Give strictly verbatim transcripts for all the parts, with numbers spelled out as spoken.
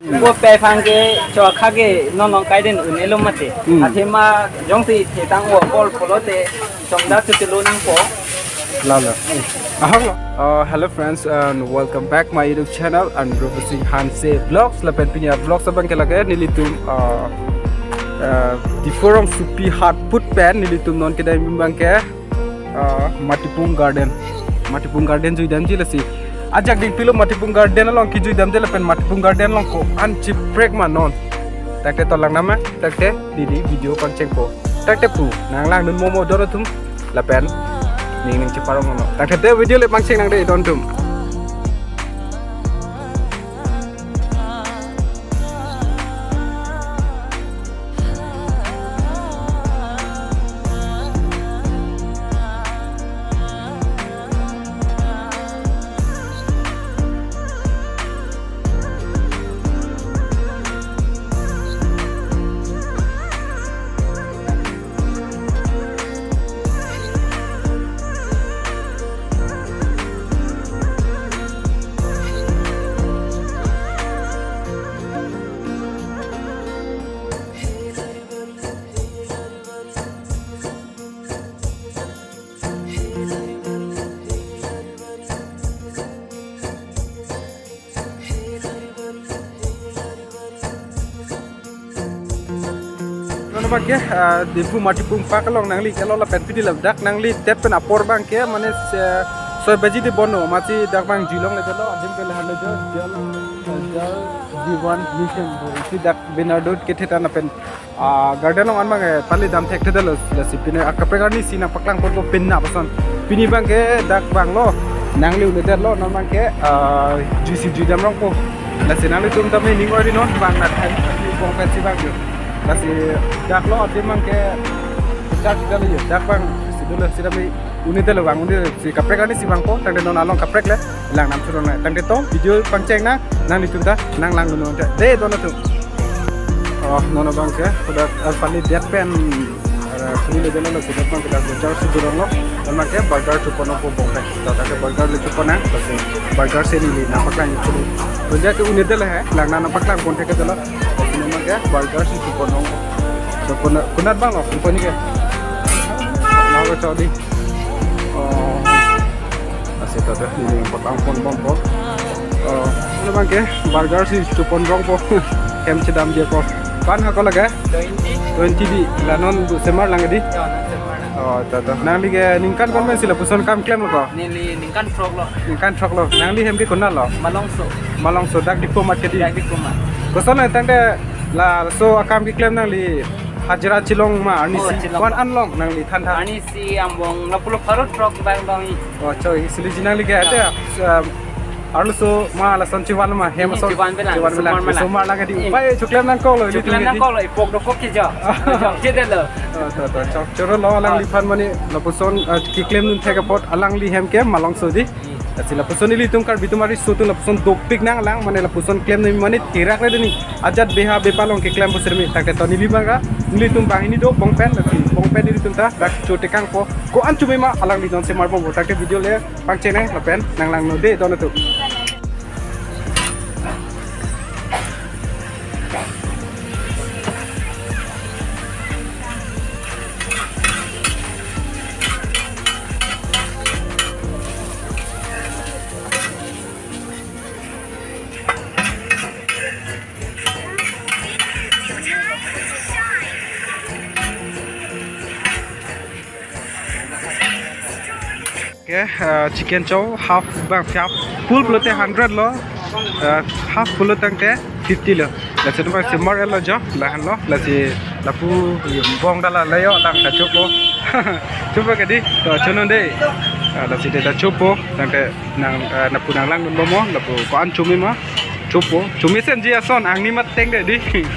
Bo pe phang ke cho kha ke non non kai den un-elo mati. Hmm. Athema jongsi thetang o bol pulote chongda tu telo nangpo. Lalo. Ahang. Uh, hello friends and welcome back my YouTube channel and Rupa Singh Hanse Vlogs. Lapen pini a-vlogs abang ke lake nelitum uh, uh, Diphu rongsopi hat put pen nelitum non kedai abang ke uh, Matipung Garden. Matipung Garden jui damji lasi. Ajak dingpilo Matipung Garden along kijui damji lapen Matipung Garden along ko-an chiprek ma non. Tangte to lang nama, tangte neli video pangchengpo. Tangte pu, nang langdun momo don atum lapen ning ning chiparong no. Tangte te video le pangcheng nang de don atum. Nono abang ke, ah, Diphu Matipung Park along nangli kelo lapen pidi ladak nangli det pen apor abang ke mane se-, soi baji di bono masi dak abang julong le jalo adim ke le hale jo jal jal Jeevan Mission bo isi dak Bernardo kethe tan lapen ah, garden along an abang, eh, pali dam thekthedetlo, lasi pini akaprek arnisi nangpaklang ponpo pini na pason. Pini abang ke dak abang lo, nangli un-edetlo, non abang ke, ah, juisi jui dam rongpo. Lasi nanglitum tame ning oi ri non abang na thai bong pensi abang jo. Lasi dak lo adim abang ke char kita lo jo, dak abang si dolo si dam un-edetlo abang, un-edetlo si kaprek arnisi abang po, tangte non along kaprek le lang nam churong le. Tangte to video pangcheng nang, nanglitum ta nang langdun non de don atum. Oh, non abang ke, pada, eh, pali det pen, eh, puli le jalo, sudah abang ke dak bajar si durong lo, non abang ke burger chupon po bong pen. Tangte burger le chupon nang, lasi burger si neli nangpaklang chupon. Bajar ke un-edetlo he, lang nangpaklang pon thekthedetlo. Lasi non abang ke burger si chupon nang. Chupon, konat abang lo, chupon ke. Nang ke chodi. Oh. Lasi tangte neli nangpaklang pon bompo. Oh, non abang ke burger si chupon rongpo. Hem chedam dipo. Ko-an ha ko lake? Twenty. Twenty di. La non bu semar lang di? Ya, non semar lang. Oh, to, to. Nangli ke ningkan ko-an pensi lapuson kam klemlo ko? Neli ningkan throk lo. Ningkan throk lo. Nangli hem ke konat lo? Malongso. Malongso dak Diphu amat ke di? Dak Diphu amat. Koson le tangte laso akam keklem nangli hajira chelong ma arnisi? Oh, chelong. Ko-an an long nangli than than? Arnisi angbong lapu lo pharo throk abang long. Oh, choi, isi le jinang like ate, um, arloso ma lason chevan ma, hem. Hmm, ason chevan belang, chevan belang, somar ma lang. Somar lang di. Hmm. Upai choklem nangkoklo, choklem nangkoklo, ipok dokok ke jo. Jo, chedetlo. Oh, to, to, chok, choro lo alangliphan mane, lapuson, uh, keklem dun thek apot, alangli hem ke Malongso di. Hmm. Lasi lapuson ilitum Karbi atum ariso atum lapuson dopik nanglang, mane lapuson klem nang mane tirak le deni. Ajat beha bepa along keklem pusirmi, tangte to neli abang ra, nelitum banghini do bong pen, lasi bong pen ilitum ta, dak cho tekangpo, ko-an chome ma alangli non semar bompo, tangte video le pangcheng nang lapen nang langnon de don atum. Okay, uh, chicken chow half abang, half full pulote hundred lo, uh, half pulo tangte fifty lo. Lasi abang semar lo jo, lahenlo, lasi lapu bong dala layo lang ta chopo. Chopo ke di, to chonon de. Uh, lasi de ta chopo, tangte nang, uh, lapu nang langdun bompo, lapu ko-an chome ma. Chopo, chome senji ason, angni mateng de di.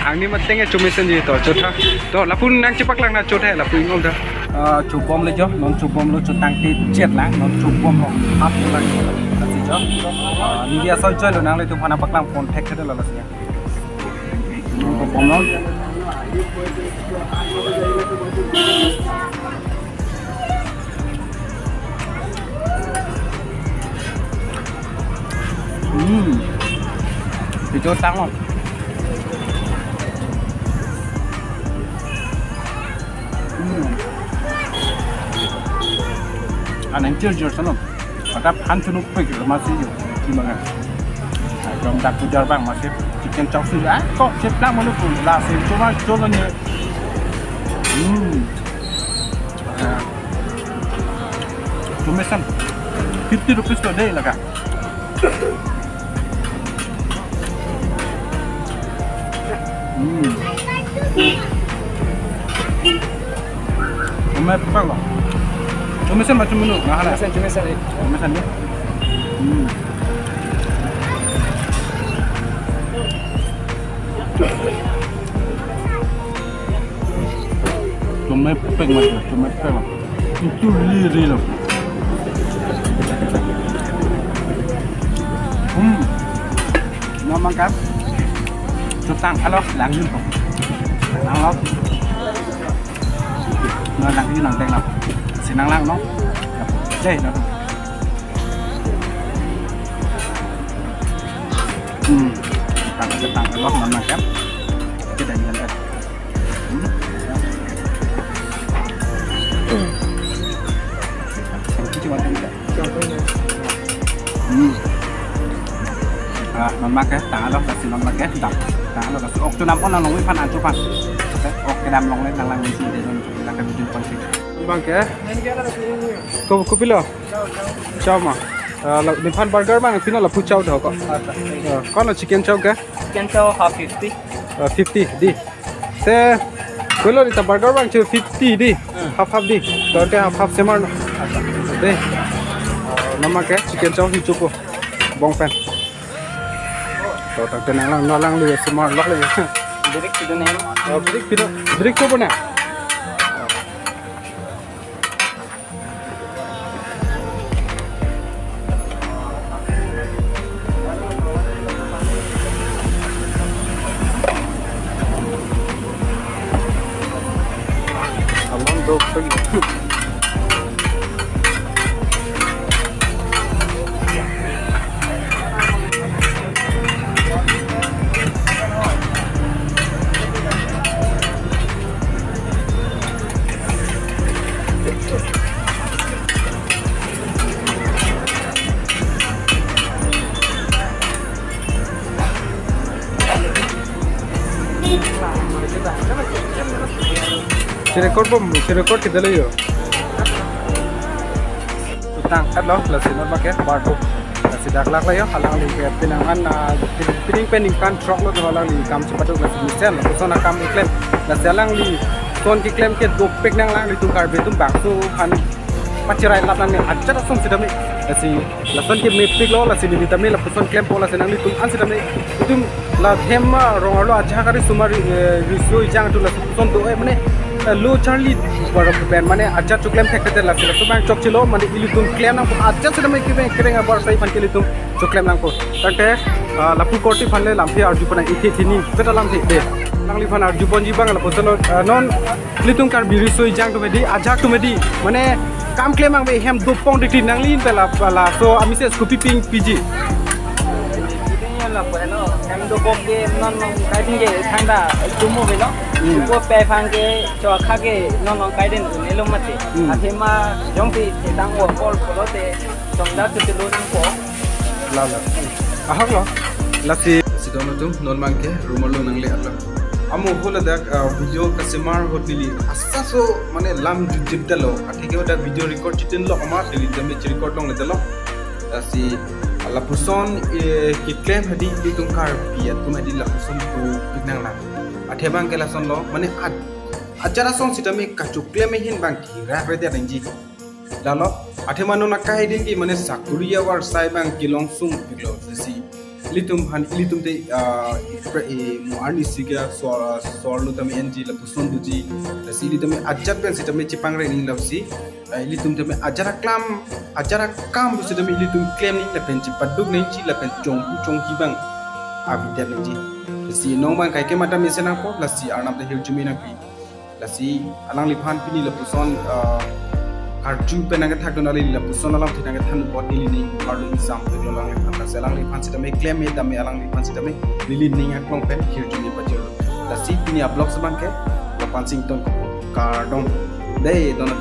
Angni mateng e chome senji to, chotha. To, lapu nang chepaklang na chotha, lapu ingong tha. Ah, chobom le jo, non chobom lo, chotang te jet lang, non chobom lo. Hap lang, lasi jo. Ah, neli ason choi lo, nanglitum aphan paklang pon thekthedetlo lasi. Non chobom lo. Hmm. Video tanglo. Hmm. Anang jor jor salo. Patap han tunuk pek masi jo. Gimana? Dong dak pujar bang masi chicken chow si. Ah, kok chep lang malu pun. Lasi cuma colo ni. Hmm. Ah. Tumisan. Fifty rupees to day laga. Hmm. Tumepek lo. Tumisan macam menu, nah, nah. Tumisan, tumisan, eh. Tumisan ya. Hmm. Tumepek macam, tumepek lo. Itu liri lo. Hmm. Nom mangkam. Tutang, halo, lang yun po. Lang lo. No, lang yun, lang teng lo. Sinang lang, no? Jai, no? Hmm. Tutang, tutang, halo, nom mangkam. Kita jalan, eh. Hmm. Ah, non ma ke, tanglo, lasi non ma ke, dam. Tanglo, lasi ok tu nam pon, nang nungwi phan, antu phan. Ok, kedam longle, nang lang nungwi, de non, nang ke, bijin pon si. Bang ke? Ko, kopilo? Chow ma. Ah, la, nephan burger bang, pino lapu chow do ko. Ah, kono chicken chow ke? Chicken chow half fifty. Ah, fifty, di. Te, kolo ni ta burger bang chu fifty di. Hmm. Half half di. Tonte half half semar no. Di. Nom ma ke chicken chow hi chupo. Bong pen. To tak tenang lang, no lang lu semar lo le. Direct pidun hem. Oh, direct pidun. Direct chupo na. Si record bom, si record kita lo yo. Tutang, kat lo, lasi non ma ke, barpo. Lasi dak lak lo yo, alangli ke pinangan, ah, pin-, pining pen ningkan throk lo, alangli kam chepaduk lasi mesen, lapuson akam keklem. Lasi alangli son keklem ke dopik nang alanglitum Karbi atum bangso aphan pachirai lap nang ne ajat ason sitame. Lasi lason ke mepik lo, lasi neli tame lapuson klempo, lasi nanglitum an sitame. Itum la hem arong arlo ajahak ari sumar, eh, riso ejang atum lapuson do, eh, mane, eh, lo charli bar pen mane ajat choklem thek thek lasi laso bang chokchelo mane ilitum klem nangpo ajat sitame keveng keveng abar sai aphan ke ilitum choklem nangpo. Tangte, ah, lapu korte aphan le lamthe arju pon nang, ithe thini peta lamthe de. Nangliphan arju ponji bang lapuson lo, ah, non ilitum Karbi riso ejang atum hedi, ajahak atum hedi, mane kam klem abang hem dopong dikti nangli pen la, laso amise scoop piping piji. Ini yang lapu helo, hem dopong ke non nong kaiding ke thangta chumu helo. Hmm. Ko pe phang ke cho kha ke non nong kaiding ne lo mati. Hmm. Athema jongsi chetang o kol kolo te songda tu tu lo nangpo. Lalo. Ahok lo. Lasi. Si don atum non ma ke rumah lo nangle atlo. Amo hula dak, ah, video kasemar hot neli. Asa so mane lam jujip dalo. Athe ke dak video record chitin lo ama neli jam record longle dalo. Lasi lapuson, eh, keklem hedi ilitum Karbi atum hedi lapuson tu piknang lang. Athe bang ke lason lo. Mane ad-, ajat ason sitame kachoklem ahin bang kirak rede nangji. Lalo, athema non akai ding ke mane sakuri abar sai bang kelong sung pik lo si. Ilitum aphan, ilitum te, ah, ipre, eh, mo arni si ke sor, sor lo tame enji lapuson doji. Lasi ilitum ajat pen sitame chepangre ning lasi. Ah, ilitum tame ajat aklam, ajat akam pu sitame ilitum klem ning lapen chepaduk nangji lapen chongpu chongki bang abidat nangji. Lasi non bang kaike mata mesen nangpo, lasi Arnam ta hirjume nangpi. Lasi alangliphan pini lapuson, ah, arju pen nangkethak dun, alangli lapuson alamthe nangkethan apot neli ning arlo ingsam pek lo alangliphan. Lasi alangliphan sitame klem-e tame, alangliphan sitame neli ning aklong pen hirjume pajirlo. Lasi pini a-vlog abangke lapu-an si ington, kardom. Dei, don